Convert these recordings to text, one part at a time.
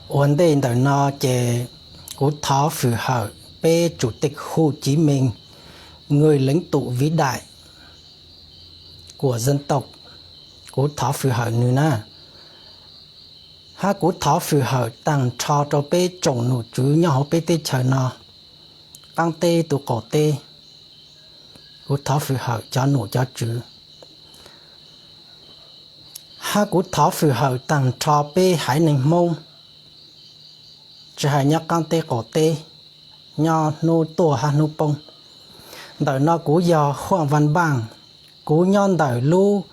Ua ntej ntawm no ces kuv thov fwm hawm peb Chủ tịch Hồ Chí Minh, người lãnh tụ vĩ đại của dân tộc. Kuv thov fwm hawm nws na. Hab kuv thov fwm hawm taag nrho rau peb tsoom nom tswv nyob hauv peb teb chaws no, qaab teb tus qaum teb. Kuv thov fwm hawm cov nom cov tswv. Hab kuv thov fwm hawm taag nrho peb haiv neeg Hmoob, tsi has nyob qaab teb qaum teb, nyob hnub tuaj hab hnub poob. Ntawm no kuv yog Huam Vaj Npaaj, kuv nyob ntawm lub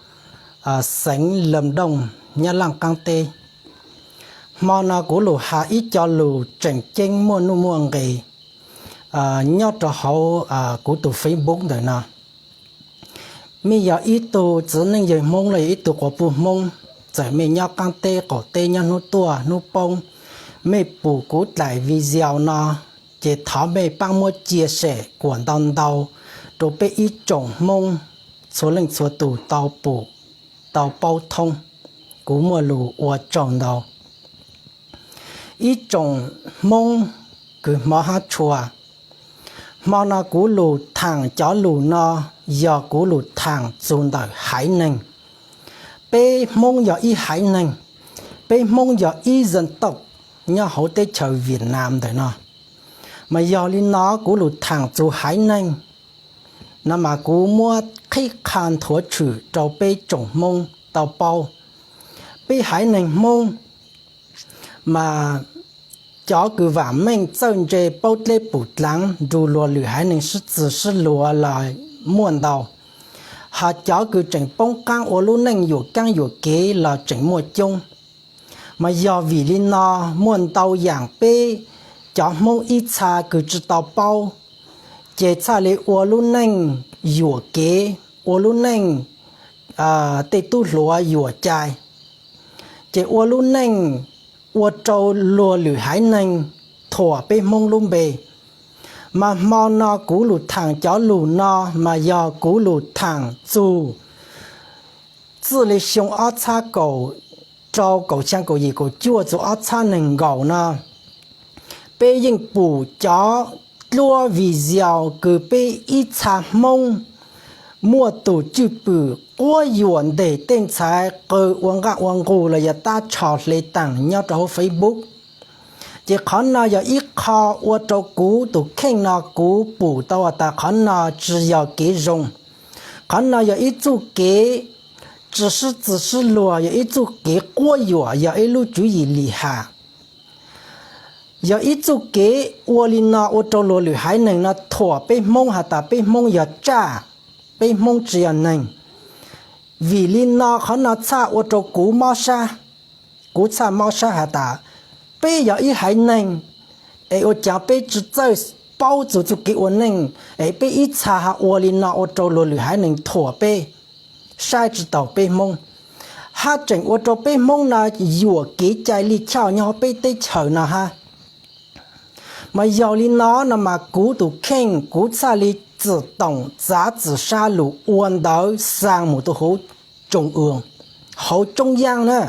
xeev Lâm Đồng, nyob laaj qaab teb. Hmo no kuv lug has ib co lug tseem ceeb muaj nuj muaj nqis nyob rau hauv kuv tus Facebook ntawm no. Mej yog ib tug txiv neej yawg Hmoob los yog ib tug quas puj Hmoob, txawm mej nyob qaab teb qaum teb, nyob hnub tuaj hnub poob, mej pum kuv dlaim video no, ces thov mej paab muab chia sẻ kuas ntau ntau rau peb ib tsoom Hmoob txhua leej txhua tug tau pum, tau paub thoob. Kuv muaj lug ua tsaug ntau. Ib tsoom Hmoob kws hmov hab tshua, hmo no kuv lug thaam cov lug no yog kuv lug thaam txug ntawm haiv neeg. Peb Hmoob yog ib haiv neeg, peb Hmoob yog ib dân tộc nyob hauv teb chaws Việt Nam ntawm no. Mas yog li no kuv lug thaam txug haiv neeg no mas kuv muab qhib qha nthuav tshwm rau peb tsoom Hmoob tau paub. Peb haiv neeg Hmoob mas cov kws vaam meej txawj ntse paub dleb pum dlaav nrug luag lwm haiv neeg sib txwg sib luag los muaj ntau, hos cov kws tseem poob qaab ua lub neej yuam kaab yuam kev los tseem muaj coob. Mas yog vim li no muaj ntau yaam peb cov Hmoob ib txha kws tsi tau paub, ces txhaj li ua lub neej yuam kev, ua lub neej tej tub hluas yuam cai, ces ua lub neej ua rau luag lwm haiv neeg thuam peb Hmoob lub npe. Mas hmo no kuv lug thaam cov lug no mas yog kuv lug thaam txug txij li xyoo ob txhab kaum rau, kaum xyaa, kaum yim, kaum cuaj txug ob txhab neeg nkaum no, peb yeej pum cov dluab video kws peb ib txha Hmoob muaj tug cwj pwm quab yuam nteg tej ntxhais qw ua nqaj ua nqug los yog tab tsho hle taag nyob rau hauv Facebook. Ces qhov no yog ib qho ua rau kuv tus kheej no kuv pum tau has tas qhov no tsi yog kev zoo. Qhov no yog ib txuj kev tsi sib txwg sib luag, yog ib txuj kev quab yuam, yog ib lub tswv yim lim ham. Yog ib txuj kev ua li no ua rau luag lwm haiv neeg no thuam peb Hmoob has tas peb Hmoob yog tsaj, peb Hmoob tsi yog neeg. Vim li no qhov no txhaj ua rau kuv mob sab. Kuv txhaj mob sab has tas peb yog ib haiv neeg es ua caag peb tsi txawj paub txug txuj kev ua neej es peb ib txha has ua li no ua rau luag lwm haiv neeg thuam peb, saib tsi taug peb Hmoob, hab tseem ua rau peb Hmoob no yuam kev cai lij choj nyob hauv peb teb chaws no hab. Mas yog li no no mas kuv tus kheej kuv txhaj li txwm toom txav txwm sab lug ua ntawv xaa mus rau hauv tsoom ua, hauv tsoob yaab na.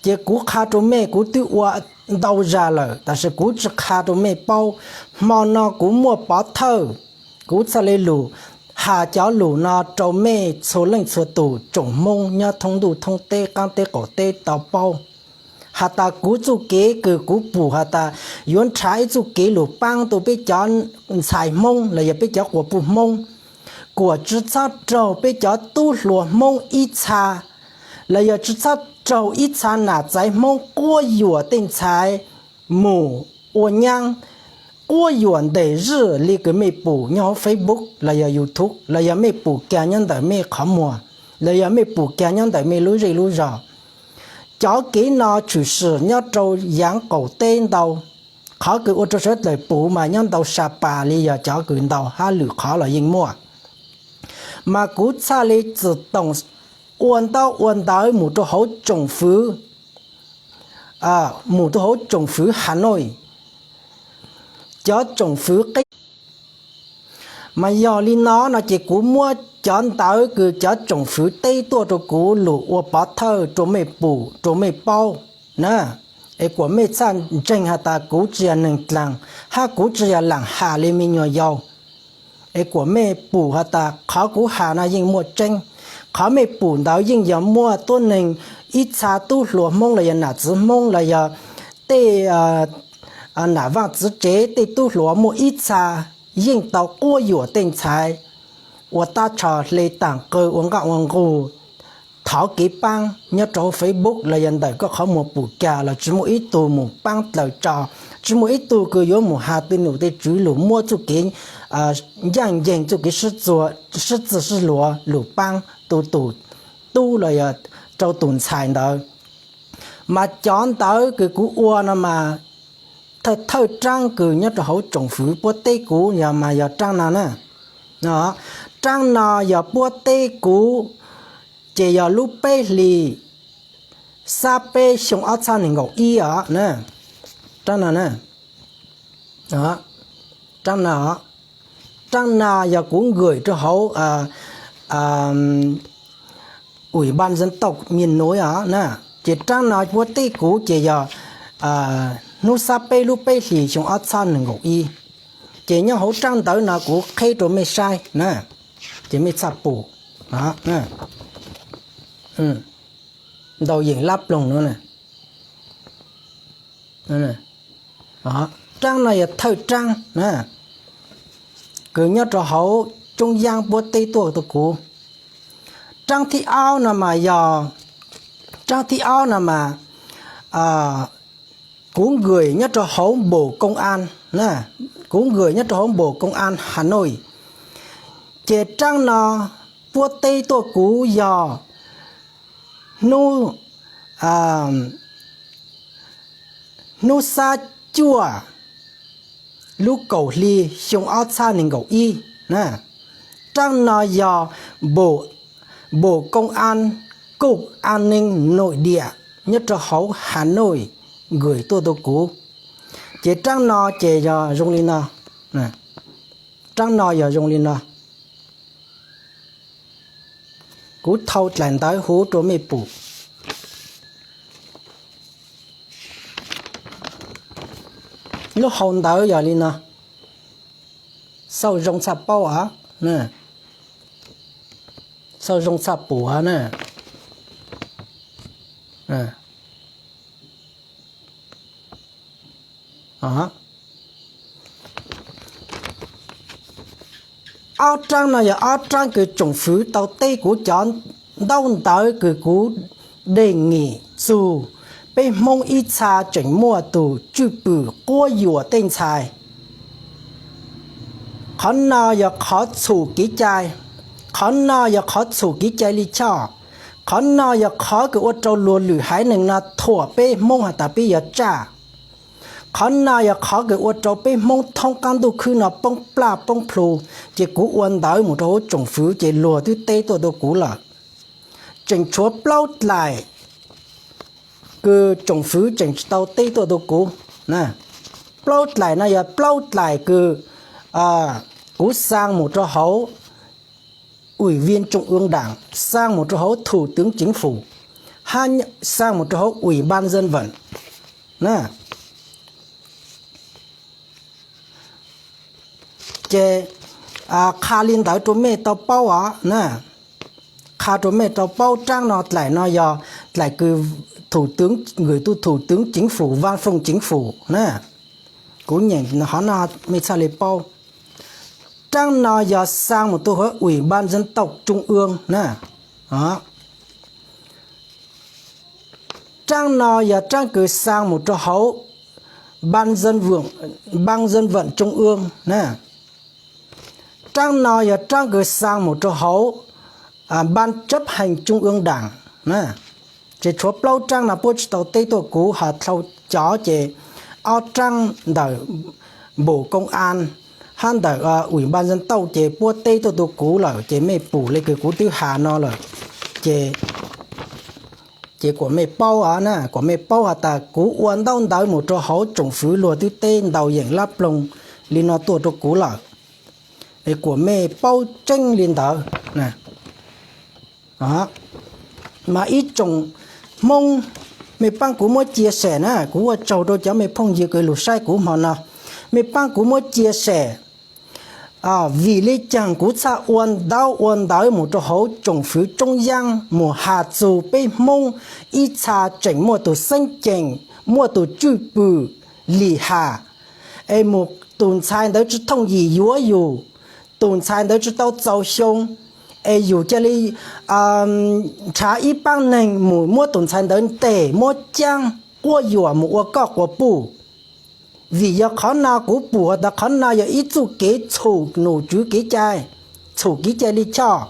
Ces kuv qha rau mej, kuv twb ua ntau zag lawm tab sis kuv tsi qha rau mej paub. Hmo no kuv muaj pov thawj, kuv txhaj li lug has cov lug no rau mej txhua leej txhua tug tsoom Hmoob nyob thoob ntuj thoob teb, qaab teb qaum teb tau paub has tas kuv txuj kev kws kuv pum has tas yuav nrhav ib txuj kev lug paab rau peb cov ntxhais Hmoob los yog peb cov quas puj Hmoob, kuas tsi txhob raug peb cov tub hluas Hmoob ib txha, los yog tsi txhob raug ib txha nam txaiv Hmoob quab yuam tej ntxhais mus ua nyaab, quab yuam nteg zij li kws mej pum nyob hauv Facebook los yog YouTube los yog mej pum kag nyob ntawm mej qhov muag los yog mej pum kag nyob ntawm mej lub zej lub zog. Cov kev no tshwm sim nyob rau yaav qaum teb ntau. Qhov kws ua rau sawv dlawg pum mas nyob ntau sa pas li yog cov kws ntau hab lwm qhov los yeej muaj. Mas kuv txhaj li txwm toom ua ntaub ua ntawv mus rau hauv tsoom fwv, mus rau hauv tsoom fwv Hà Nội, cov tsoom fwv qeb. Mas yog li no no ces kuv muab cov ntawv kws cov tsoom fwv teb tuaj rau kuv lug ua pov thawj rau mej pum rau mej paub na. Es kuam mej txhaj ntseeg has tas kuv tsi yog neeg dlaag, hab kuv tsi yog laam has le me nyuam yaus. Es kuam mej pum has tas qhov kuv has no yeej muaj tseeb. Qhov mej pum ntawd yeej yog muaj tuab neeg ib txha tub hluas Hmoob los yog nam txwv Hmoob los yog tej nam vaaj txwv tsev tej tub hluas muaj ib txha yeej tau quab yuam tej ntxhais ua tab tsho hle taag qw ua nqaj ua nqug, thov kev paab nyob rau hauv Facebook los yog ntawm koj qhov muag pum kag los tsi muaj ib tug mus paab dlaws tso, tsi muaj ib tug kws yuav mus has tej num tej tswv lug muab txuj kev ncaaj nceeg txuj kev sib txig sib luas lug paab tu tug tub los yog rau tug ntxhais ntawd. Mas cov ntawd kws kuv ua no mas thawj thawj raab kws nyob rau hauv tsoom fwv puab teb kuv yog mas yog raab no na. Raab no yog puab teb kuv, ces yog lub peb hlis xab peb xyoo ob txhab neeg nkaum ib os. Raab no, raab no, raab no yog kuv nkawm rau hauv Ủy ban dân tộc miền núi os na. Ces raab no puab teb kuv ces yog hnub xab peb lub peb hlis xyoo ob txhab neeg nkaum ib. Ces nyob hauv raab ntawv no kuv qheb rau mej saib na, ces mej txhaj pum. Ntau yeem lab ploog no. Raab no yog thawj raab na, kws nyob rau hauv tsoob yaab puab teb tuaj rau kuv. Raab thib aub no mas yog, raab thib aub no mas kuv nkawm nyob rau hauv npaum koo an, kuv nkawm nyob rau hauv npaum koo an Hà Nội. Ces raab no puab teb tuaj kuv yog hnub hnub xab cuaj lub kaum hli xyoo ob txhab nees nkaum ib. Raab no yog npaum koo an, cục an ninh nội địa nyob rau hauv Hà Nội nkawm tuaj rau kuv. Ces raab no ces yog zoo li no, raab no yog zoo li no. Kuv thau dlaim ntawv huv rau mej pum. Lub hau ntawv yog li no, xauj zoo txhaj paub os, xauj zoo txhaj pum os na. Ob raab no yog ob raab kws tsoom fwv tau teb kuv cov ntaub ntawv kws kuv dej ngim txug peb Hmoob ib txha tseem muaj tug tswj pwm quab yuam tej ntxhais. Qhov no yog qhov txhum kev cai, qhov no yog qhov txhum kev cai lij choj. Qhov no yog qhov kws ua rau luag lwm haiv neeg no thuam peb Hmoob has tas peb yog tsaj. Qhov no yog qhov kws ua rau peb Hmoob thoob qaab ntuj khwb no poob plaj poob plhu. Ces kuv ua ntawv mus rau hauv tsoom fwv ces luag twb teb tuaj rau kuv lawm. Tseem tshuav plaub dlaim kws tsoom fwv tseem tsis tau teb tuaj rau kuv. Plaub dlaim no yog plaub dlaim kws kuv xaa mus rau hauv Ủy viên Trung ương Đảng, xaa mus rau hauv Thủ tướng Chính phủ, hab xaa mus rau hauv Ủy ban dân vận na. Ces qha li ntawd rau mej tau paub os na. Qha rau mej tau paub, raab no dlaim no yog dlaim kws Thủ tướng, gửi tu Thủ tướng Chính phủ, Văn phòng Chính phủ na. Kuv nyeem qhov no mej txhaj li paub. Raab no yog xaa mus rau hauv Ủy ban dân tộc Trung ương na. Raab no yog raab kws xaa mus rau hauv Ban Dân Vượng, Ban Dân Vận Trung ương na. Raab no yog raab kws xaa mus rau hauv Ban Chấp hành Trung ương Đảng na. Ces tshuav plaub raab no puab tsis tau teb tuaj kuv, ho dlhau cov ces ob raab ntawm npaum koo an hab ntawm Ủy ban dân tộc ces puab teb tuaj rau kuv lawm, ces mej pum le kws kuv twb has no lawm. Ces, ces kuas mej paub os na, kuas mej paub has tas kuv ua ntaub ntawv mus rau hauv tsoom fwv luag twb teb ntau yeem lab ploog li no tuaj rau kuv lawm. Es kuas mej paub tseeb li ntawd. Mas ib tsoom Hmoob Mej paab kuv muab cia sem na, kuv ua tsaug rau cov mej phooj ywg kws lug saib kuv hmo no. Mej paab kuv muab cia sem, vim le caag kuv txhaj ua ntaub ua ntawv mus rau hauv tsoom fwv tsoob yaab mus has txug peb Hmoob ib txha tseem muaj tug xeeb ceem, muaj tug cwj pwm lim has, es mus tug ntxhais ntawd tsi thooj yim yuav yus, tug ntxhais ntawd tsi tau txaus xyoo, es yus ca le nrhav ib paab neeg mus muab tug ntxhais ntawd ntes muab caab quab yuam mus ua koj quas puj. Vim yog qhov no kuv pum has tas qhov no yog ib txuj kev txhum nom tswv kev cai, txhum kev cai lij choj,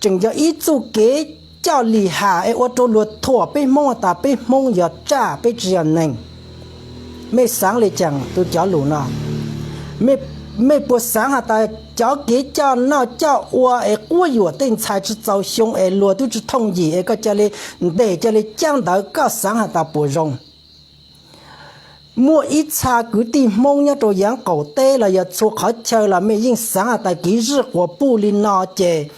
tseem yog ib txuj kev coj lim has es ua rau luag thuam peb Hmoob has tas peb Hmoob yog tsaj, peb tsi yog neeg. Mej xaav le caag tug cov lug no? Mej puas xaav has tas cov kev coj noj coj ua es quab yuam tej ntxhais tsi txaus xyoo es luag tub tsi thooj yim es koj ca le ntes ca le caab ntawd, koj xaav has tas puas zoo? Muaj ib txha kwv tij Hmoob nyob rau yaav qaum teb los yog txhua qhov chaw los mej yeej xaav has tas kev zij quas puj le no ces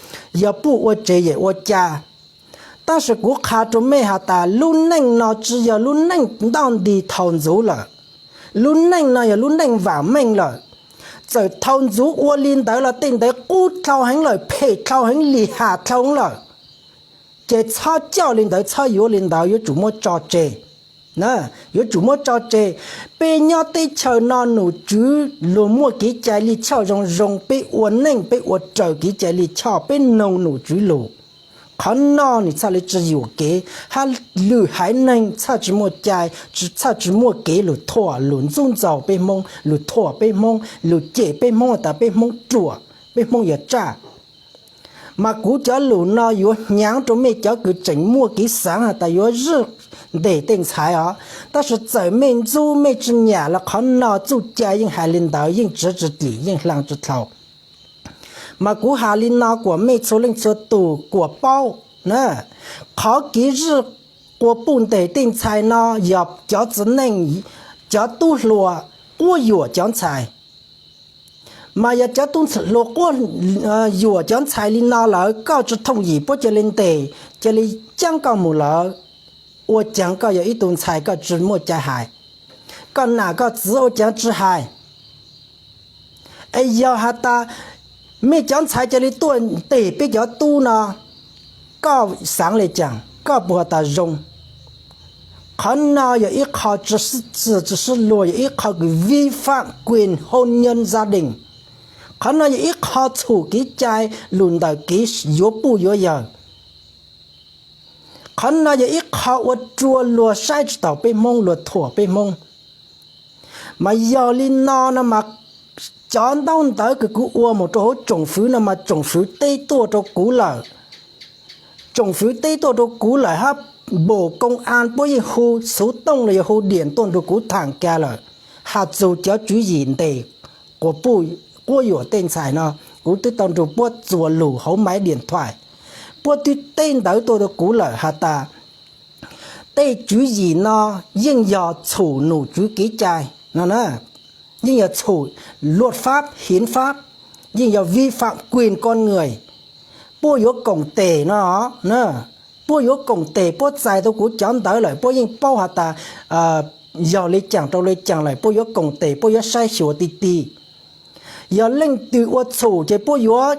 yog puj ua tsev yawm ua ca. Tab sis kuv qha rau mej has tas lub neej no tsi yog lub neej ntoj nti thaus ntxuv lawm. Lub neej no yog lub neej vaam meej lawm. Txawm thaus ntxuv ua le ntawd los tej ntawd qub dlhau heev lawm, phem dlhau heev, lim has dlhau heev lawm. Ces txhob coj le ntawd, txhob yuav le ntawd, yuav tsum muab tso tseg. Yuav tsum muab tso tseg. Peb nyob teb chaws no nom tswv luag muaj kev cai lij choj zoo zoo, peb ua neej peb ua raws kev cai lij choj, peb noog nom tswv lug. Qhov no nwg txhaj le tsi yuam kev, hab lwm haiv neeg txhaj tsi muaj cai, txhaj tsi muaj kev lug thuam lug ntxub ntxaug peb Hmoob, lug thuam peb Hmoob, lug cem peb Hmoob has tas peb Hmoob ruam, peb Hmoob yog tsaj. Mas kuv cov lug no yuav hnyav rau mej cov kws tseem muaj kev xaav has tas yuav zij ntes tej ntxhais os. Tab sis txawm mej ntxub mej tsi nyam los qhov no txuj cai yeej hais le ntawd, yeej tsiv tsi dlim, yeej hla tsi dlhau. Mas kuv has le no kuas mej txhua leej txhua tug kuas paub na, qhov kev zij quas puj ntes tej ntxhais no yog cov txiv neej, cov tub hluas quab yuam cov ntxhais. Mas yog cov tub hluas quab yuam cov ntxhais le no lawm, koj tsi thooj yim puab ca le ntes, ca le caab koj mus lawm, ua caag koj yog ib tug ntxhais koj tsi muaj cai hais? Koj nam koj txiv ua caag tsi hais? Es yog has tas mej cov ntxhais ca le tuaj ntes peb cov tub no, koj xaav le caag? Koj puas has tas zoo? Qhov no yog ib qho tsi sib txwm tsi sib luag, yog ib qho kws vi phạm quyền hôn nhân gia đình. Qhov no yog ib qho txhum kev cai lug ntawm kev yuav puj yuav yawg. Qhov no yog ib qho ua rua luag saib tsi taus peb Hmoob, luag thuam peb Hmoob. Mas yog le no no mas cov ntaub ntawv kws kuv ua mus rau hauv tsoom fwv no mas tsoom fwv teb tuaj rau kuv lawm. Tsoom fwv teb tuaj rau kuv lawm hab npaum koo an puab yeej hu xuv tooj los yog hu diam tuaj nrug kuv tham ka lawm, has txug cov tswv yim ntes quas puj quab yuam tej ntxhais no, kuv twb tau nrug puab txuas lug hauv maiv diam thuais. Puab twb teb ntawv tuaj rau kuv lawm has tas tej tswv yim no yeej yog txhum nom tswv kev cai no, yeej yog txhum luật pháp, hiến pháp, yeej yog vi phạm quyền con người. Puab yuav koom tes no, puab yuav koom tes, puab txais tau kuv cov ntawv lawm, puab yeej paub has tas yog le caag rau le caag lawm, puab yuav koom tes, puab yuav saib xyuas ti ti. Yog leej twg ua txhum ces puab yuav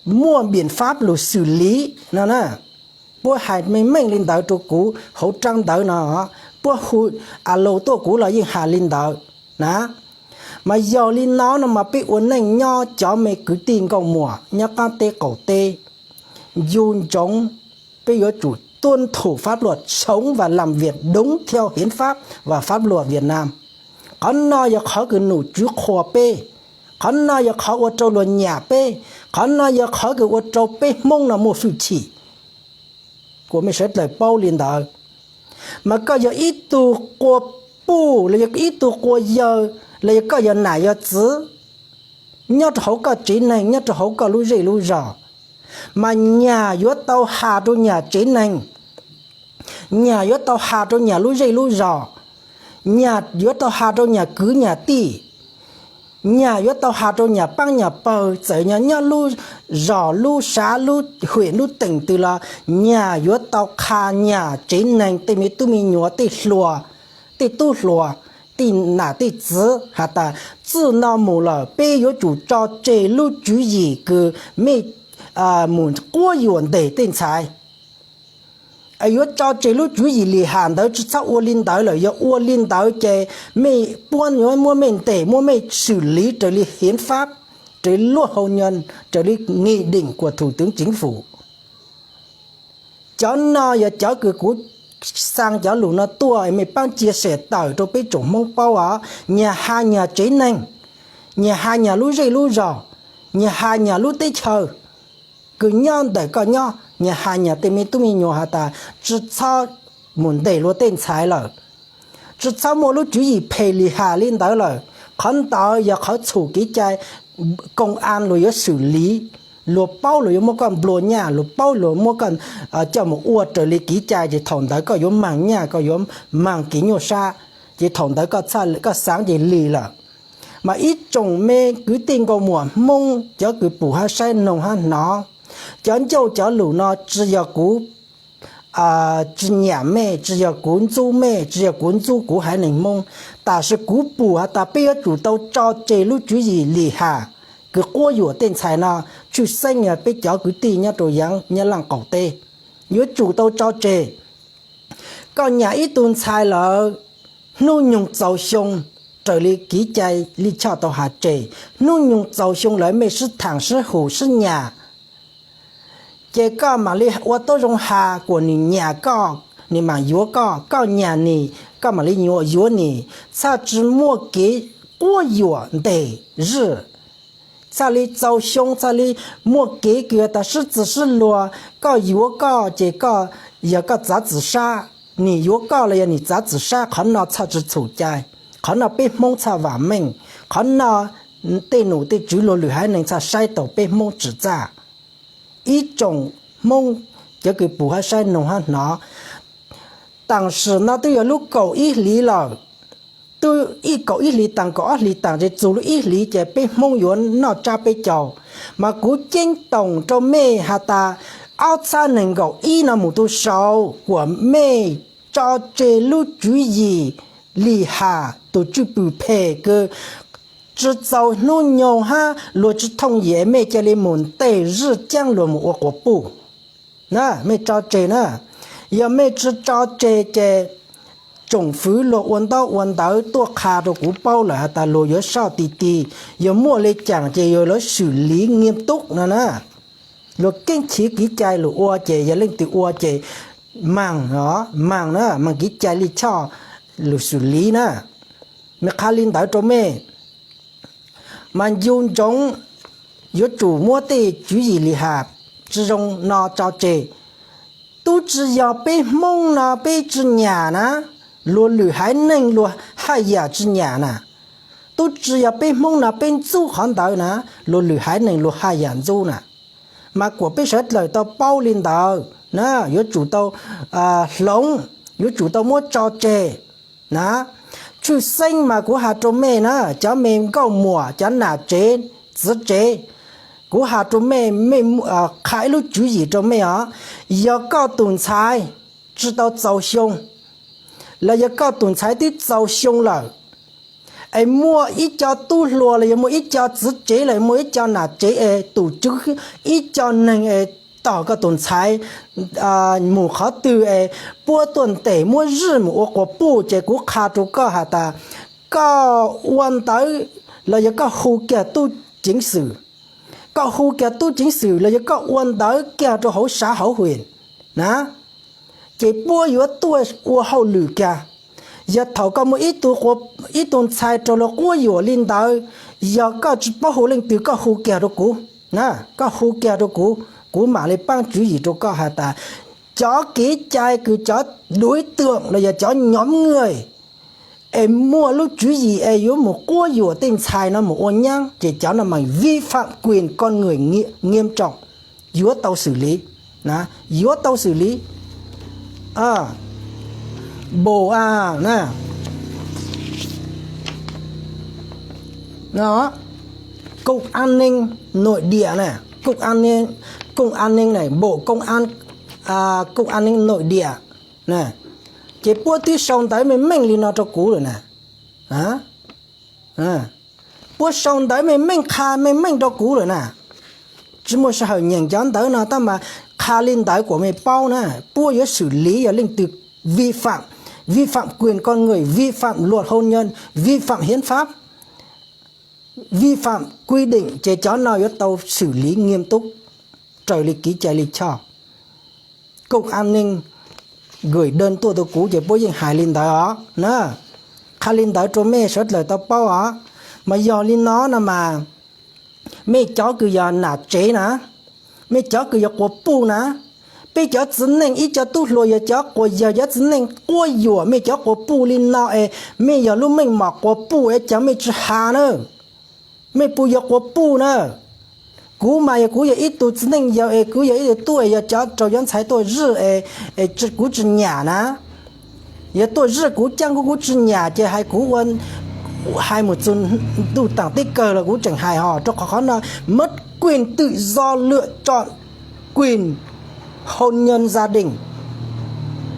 muaj biện pháp lug xwm liv no na. Puab hais meej meej le ntawd rau kuv hauv rab ntawv no, puab hu a laus tuaj kuv los yeej has le ntawd na. Mas yog le no no mas peb ua neej nyob cov me kwv tij nkauj muam nyob qaab teb qaum teb, ncu ntsoov peb yuav tsum tuân thủ pháp luật, sống và làm việc đúng theo hiến pháp và pháp luật Việt Nam. Qhov no yog qhov kws nom tswv qhuas peb, qhov no yog qhov ua rau luag nyam peb, qhov no yog qhov kws ua rau peb Hmoob no muaj hwj chim. Kuas mej sawv dlawg paub le ntawd. Mas koj yog ib tug quas puj los yog ib tug quas yawg los yog koj yog nam yog txiv, nyob rau hauv koj tsev neeg, nyob rau hauv koj lub zej lub zog, mas nyag yuav tau has rau nyag tsev neeg, nyag yuav tau has rau nyag lub zej lub zog, nyag yuav tau has rau nyag kwv nyag tij, Nyag yuav tau has rau nyag paab nyag pawg, txawm nyob lub zog lub sab lub hwm lub teem twg los nyag yuav tau qha nyag tsev neeg tej me tub me nyuam, tej tub hluas, tej nam tej txwv has tas txij no mus lawm peb yuav tsum tso tseg lub tswv yim kws mej mus quab yuam ntes tej ntxhais. Yuav tso tseg lub tswv yim lim ham ntawd, tsi txhob ua li ntawd lawm. Yog ua li ntawd ces mej puab yuav muab mej ntes, muab mej xwm liv raws li hiến pháp, raws li luật hôn nhân, raws li nghị định của Thủ tướng Chính phủ. Cov no yog cov kws kuv xaa cov lus no tuaj mej paab chia sẻ tawm rau peb tsoom Hmoob paub os. Nyag has nyag tsev neeg, nyag has nyag lub zej lub zog, nyag has nyag lub teb chaws kws nyob ntawm koj nyob, nyag has nyag tej me tub me nyuam has tas tsi txhob mus ntes luag tej ntxhais lawm, tsi txhob muaj lub tswv yim phem lim ham li ntawd lawm. Qhov ntawd yog qhov txhum kev cai công an luag yuav xwm liv, luag paub luag yuav muab koj nplua nyaj, luag paub luag muab koj coj mus ua raws li kev cai ces thaum ntawd koj yuav maag nyaj, koj yuav maag kev nyuaj sab, ces thaum ntawd koj xaav ces lig lawm. Mas ib tsoom me kwv tij nkauj muam Hmoob, cov kws pum hab saib noog hab hnov, cov ncauj cov lus no tsi yog kuv tsi nyam mej, tsi yog kuv ntxub mej, tsi yog kuv ntxub kuv haiv neeg Hmoob, tab sis kuv pum has tas peb yuav tsum tau tso tseg lub tswv yim lim ham kws quab yuam tej ntxhais no, tshwj xeeb yog peb cov kwv tij nyob rau yaav nyob laaj qaum teb yuav tsum tau tso tseg. Koj nyam ib tug ntxhais lawm, hnub nyoog txaus xyoo, raws li kev cai lij choj tau has tseg, hnub nyoog txaus xyoo lawm mej sib thaam sib hum sib nyam, ces koj maam li ua tub zoo has kuas nwg nyam koj, nwg maam yuav koj, koj nyam nwg, koj maam li yuav nwg, txhaj tsi muaj kev quab yuam ntes zij. Txhaj li txaus xyoo, txhaj li muaj kev kws tas sib txwv sib luag, koj yuav koj ces koj, yog koj txav txim sab, nwg yuav koj los yog nwg txav txim sab, qhov no txhaj tsi txhum cai, qhov no peb Hmoob txhaj vaam meej, qhov no tej num tej tswv luag lwm haiv neeg txhaj saib taus peb Hmoob tsim txaj. Ib tsoom Hmoob cov kws pum hab saib noog hab hnov, taam sim no twb yog lub kaum ib hlis lawm, twb ib kaum ib hlis taag kaum ob hlis taag ces txug lub ib hlis ces peb Hmoob yuav noj tsab peb caug. Mas kuv ceeb toom rau mej has tas ob txhab neeg nkaum ib no mus tug saud kuas mej tso tseg lub tswv yim lim ham tug tswj pwm phem kws tsi txaus hnub nyoog hab luag tsi thooj yim, mej ca li mus ntes zij caab luag mus ua quas puj. Na, mej tso tseg na. Yog mej tsi tso tseg ces tsoom fwv luag ua ntaub ua ntawv tuaj qha rau kuv paub lawm has tas luag yuav soj ti ti, yog muaj le caam ces yog lawv xwm liv nyiaj tub no na. Luag keeb chiv kev cai lug ua ces yog leej twg ua ces maam, maam na, maam kev cai lij choj lug xwm liv na. Mej qha li ntawd rau mej. Mas ncu ntsoov yuav tsum muab tej tswv yim lim ham tsi zoo no tso tseg. Tub tsi yog peb Hmoob no peb tsi nyam na, luag lwm haiv neeg luag haj yam tsi nyam na. Tub tsi yog peb Hmoob no peb ntxub qhov ntawd na, luag lwm haiv neeg luag haj yam ntxub na. Mas kuas peb sawv dlawg tau paub li ntawd na, yuav tsum tau hloov, yuav tsum tau muab tso tseg na. Tshwj xeeb mas kuv has rau mej na, cov me nkauj muam, cov nam tsev txiv tsev, kuv has rau mej, mej qha ib lub tswv yim rau mej os. Yog koj tus ntxhais tsi tau txaus xyoo, los yog koj tus ntxhais twb txaus xyoo lawm, es muaj ib co tub hluas los yog muaj ib co txiv tsev los muaj ib co nam tsev es tus tswv ib co neeg es tog koj tus ntxhais mus qhov twg es puab tuaj ntes muab zij mus ua quas puj ces kuv qha rau koj has tas koj ua ntawv los yog koj hu kiag tub ceev xwm, koj hu kiag tub ceev xwm los yog koj ua ntawv kiag rau hauv sav hauv hwm na, ces puab yuav tuaj ua hauj lwm kiag. Yog thaum koj muaj ib tug ntxhais raug luag quab yuam li ntawd, yog koj tsis paub hu leej twg koj hu kiag rau kuv, koj hu kiag rau kuv, kuv mam li paab tswv yim rau koj has tas cov kev cai kws cov đối tượng los yog cov nhóm người es muaj lub tswv yim es yuav mus quab yuam tej ntxhais no mus ua nyaab ces cov no mas vi phạm quyền con người nghiêm trọng, yuav tau xwm liv, yuav tau xwm liv. Bổ à, Cục an ninh nội địa na, cục an ninh, cục an ninh này, bộ công an, cục an ninh nội địa na, ces puab twb sau ntawv meej meej li no rau kuv lawm na. Puab sau ntawv meej meej, qha meej meej rau kuv lawm na. Tsis muaj sij hawm nyeem cov ntawv no tab mas qha li ntawd kuas mej paub na, puab yuav xwm liv yog leej twg vi phạm, vi phạm quyền con người, vi phạm luật hôn nhân, vi phạm hiến pháp, vi phạm quy định ces cov no yuav tau xwm liv nyiam tub raws li kev cai li choj. Cục an ninh gửi đơn tuaj rau kuv ces puab yeej hais li ntawd os na. Qha li ntawd rau mej sawv dlawg tau paub os. Mas yog li no no mas mej cov kws yog nam tsev na, mej cov kws yog quas puj na, peb cov txiv neej ib co tub hluas yog cov quas yog cov txiv neej quab yuam, mej cov quas puj li no es mej yog lub meej mom quas puj es cas mej tsis has na? Mej puas yog quas puj na? Kuv mas yog kuv yog ib tug txiv neej yawg es kuv yog ib tug tub es yog cov raug cov ntxhais tuaj zij es kuv tsis nyam na. Yog tuaj zij kuv caaj kuv kuv tsis nyam ces hais kuv ua, hais mus txug ntuj taam teb kawg los kuv tseem hais hos, rau qhov qhov no mất quyền tự do lựa chọn quyền hôn nhân gia đình.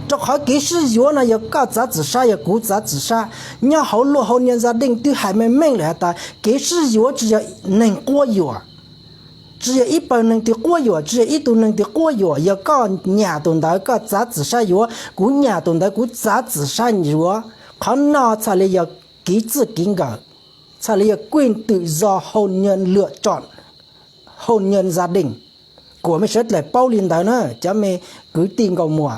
Rau qhov kev sib yuav no yog koj txav txim sab yog kuv txav txim sab. Nyob hauv luật hôn nhân gia đình twb hais meej meej lawm has tas kev sib yuav tsis yog neeg quab yuam, tsis yog ib pawg neeg twg quab yuam, tsis yog ib tug neeg twg quab yuam, yog koj nyam tus ntawd koj txav txim sab yuav, kuv nyam tus ntawd kuv txav txim sab yuav. Qhov no txhaj li yog kev txwj kev nkawm, txhaj li yog quyền tự do hôn nhân lựa chọn hôn nhân gia đình. Kuas mej sawv dlawg paub li ntawd na cov mej kwv tij nkauj muam.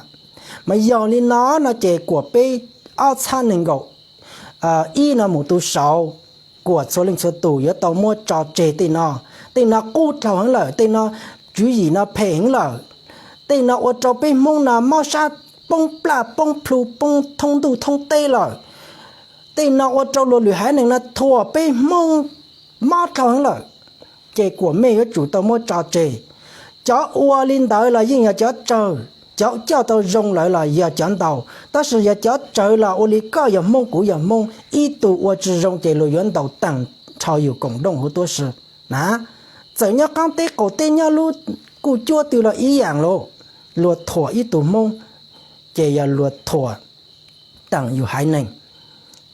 Mas yog li no no ces kuas peb ob txhab neeg nkaum ib no mus tu saud, kuas txhua leej txhua tus yuav tau muab tso tseg tej no. Tej no qub dhau heev lawm, tej no tswv yim no phem heev lawm. Tej no ua rau peb Hmoob no mob sab poob plaj poob plhu poob thoob ntuj thoob teb lawm. Tej no ua rau luag lwm haiv neeg no thuam peb Hmoob mob dhau heev lawm. Ces kuas mej yuav tsum tau muab tso tseg. Cov ua li ntawd los yeej yog cov tsawg, cov coj tau zoo lawm los yog cov ntau, tab sis yog cov tsawg los ua li koj yog Hmoob kuv yog Hmoob, ib tug ua tsis zoo ces luag yuav ntaus taag rho yus koom dooj huv tuab si na. Txawm nyob qaab teb qaum teb nyob lub kuj cuab twg los ib yaam lauj, luag thuam ib tug Hmoob ces yog luag thuam taam yus haiv neeg.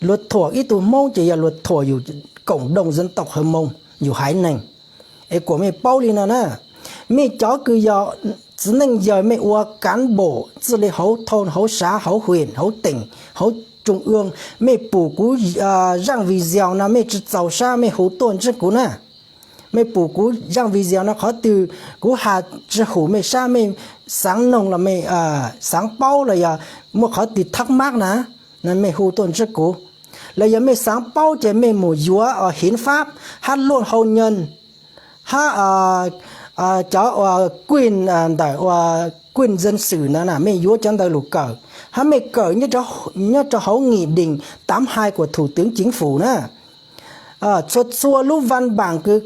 Luag thuam ib tug Hmoob ces yog luag thuam yus koom dooj zan tau hawv moo, yus haiv neeg. Es kuas mej paub li no na, mej cov kws yog txiv neej yawg mej ua kav npum txij li hauv thoo hauv sav hauv hwm hauv teem hauv tsoom ua, mej pum kuv zaaj video no mej tsis txaus sab mej hu tuaj ntsib kuv na. Mej pum kuv zaaj video no qhov twg kuv has tsis hum mej sab mej xaav noog los mej xaav paub los yog muaj qhov twg thab mab na, mej hu tuaj ntsib kuv. Los yog mej xaav paub ces mej mus yuav hiến pháp hab luật hôn nhân hab cov quyền ntawm quyền dân sự ntawd na, mej yuav cov ntawd lug kawm hab mej kawm nyob rau hauv nghị định tám hai của Thủ tướng Chính phủ na. Txhua txhua lub văn bản kws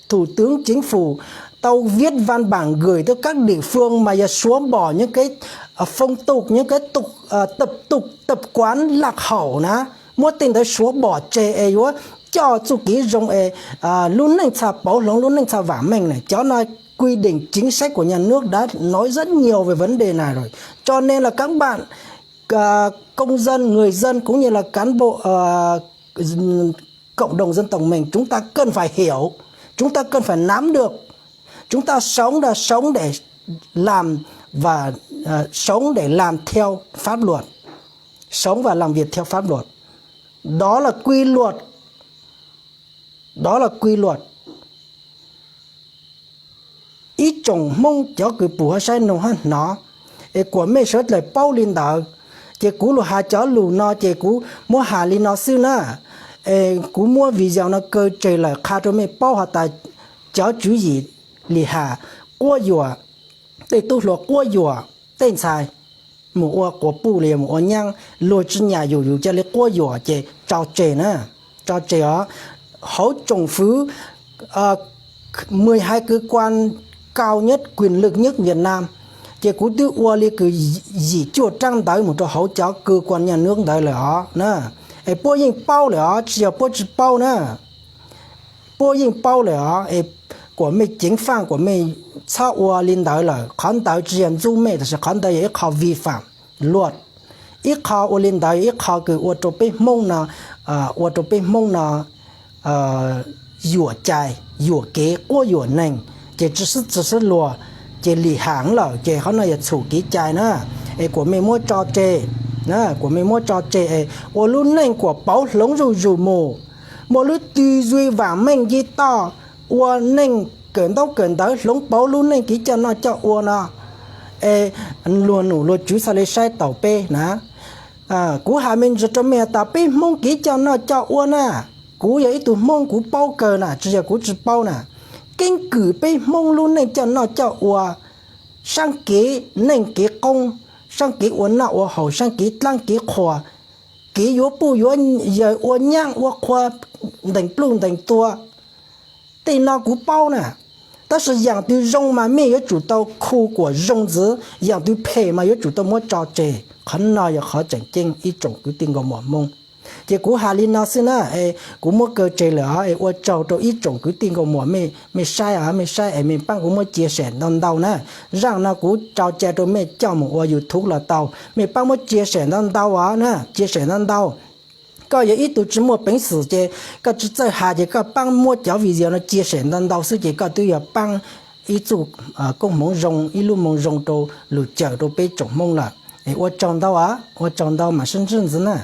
Thủ tướng Chính phủ tau viết văn bản gửi tới các địa phương mas yog xóa bỏ những cái phong tục, những cái tục, tập tục, tập quán lạc hậu na, muab tej ntawd xóa bỏ tseg es yuav coj txuj kev zoo es lub neej txhaj pauv hloov lub neej txhaj vam meej na. Cov no quy định chính sách của nhà nước đã nói rất nhiều về vấn đề này rồi. Cho nên là các bạn công dân, người dân cũng như là cán bộ cộng đồng dân tộc mình, chúng ta cần phải hiểu, chúng ta cần phải nắm được, chúng ta sống là sống để làm và sống để làm theo pháp luật, sống và làm việc theo pháp luật. Đó là quy luật, đó là quy luật. Ib tsoom Hmoob cov kws pum hab saib noog hab hnov, es kuas mej sawv dlawg paub li ntawd. Ces kuv lug has cov lug no ces kuv muab has li no xwb na. Es kuv muab video no kaw tseg lawm qha rau mej paub has tas cov tswv yim li has quab yuam, tej tub hluas quab yuam tej ntxhais mus ua quas puj los yog mus ua nyaab, luag tsis nyam yus yus ca li quab yuam ces tso tseg na, tso tseg os. Hauv tsoom fwv mười hai cơ quan cao nhất quyền lực nhất Việt Nam, ces kuv twb ua li kws yim cuaj raab ntawv mus rau hauv cov cơ quan nhà nước ntawd lawm os na. Es puab yeej paub lawm os, tsis yog puab tsis paub na. puab yeej paub lawm os, es kuas mej ceev faaj kuas mej txhob ua li ntawd lawm. Qhov ntawd tsi yog ntxub mej, tab sis qhov ntawd yog ib qho vi phạm luật. Ib qho ua li ntawd yog ib qho kws ua rau peb Hmoob no, ua rau peb Hmoob no yuam cai, yuam kev, quab yuam neeg, ces tsi xwb tsi xwb luag, ces lim ham lawm, ces qhov no yog txhum kev cai na. Es kuas mej muab tso tseg, kuas mej muab tso tseg es ua lub neej kuas pauv hloov zuj zus mus, muaj lub twg zuj vam meej ci toj, ua neej kawm ntaub kawm ntawv hloov pauv lub neej kev coj noj coj ua no, es luag num luag tswv txhaj le saib taus peb na. Kuv has me ntsis rau mej tas peb Hmoob kev coj noj coj ua na, kuv yog ib tug Hmoob kuv paub kawg na, tsi yog kuv tsi paub na. Keeb kwm peb Hmoob lub neej coj noj coj ua, saab kev neej kev qoob, saab kev ua noj ua haus, saab kev dlaab kev qhua, kev yuav puj yuav yawm, ua nyaab ua qhua, ntees pluj ntees tua, tej no kuv paub na. Tab sis yaam twg zoo mas mej yuav tsum tau khu kuas zoo ntxiv, yaam twg phem mas yuav tsum tau muab tso tseg. Qhov no yog qhov tseem ceeb ib tsoom kwv tij nkauj muam Hmoob. Ces kuv has li no xwb na, es kuv muab kaw tseg lawm os, es ua tsaug rau ib tsoom kwv tij nkauj muam mej saib os, mej saib es mej paab kuv muab chia sẻ ntau ntau na. Zaaj no kuv tso cai rau mej coj mus ua YouTube los tau, mej paab muab chia sẻ ntau ntau os na, chia sẻ ntau ntau. Koj yog ib tug tsi muaj peev xwm ces koj tsi txawj has ces koj paab muab cov video no chia sẻ ntau ntau xwb ces koj twb yog paab ib txuj koob hmoov zoo, ib lub moo zoo rau lug cawm rau peb tsoom Hmoob lawm. Es ua tsaug ntau os, ua tsaug ntau mas sib ntsib ntxiv na.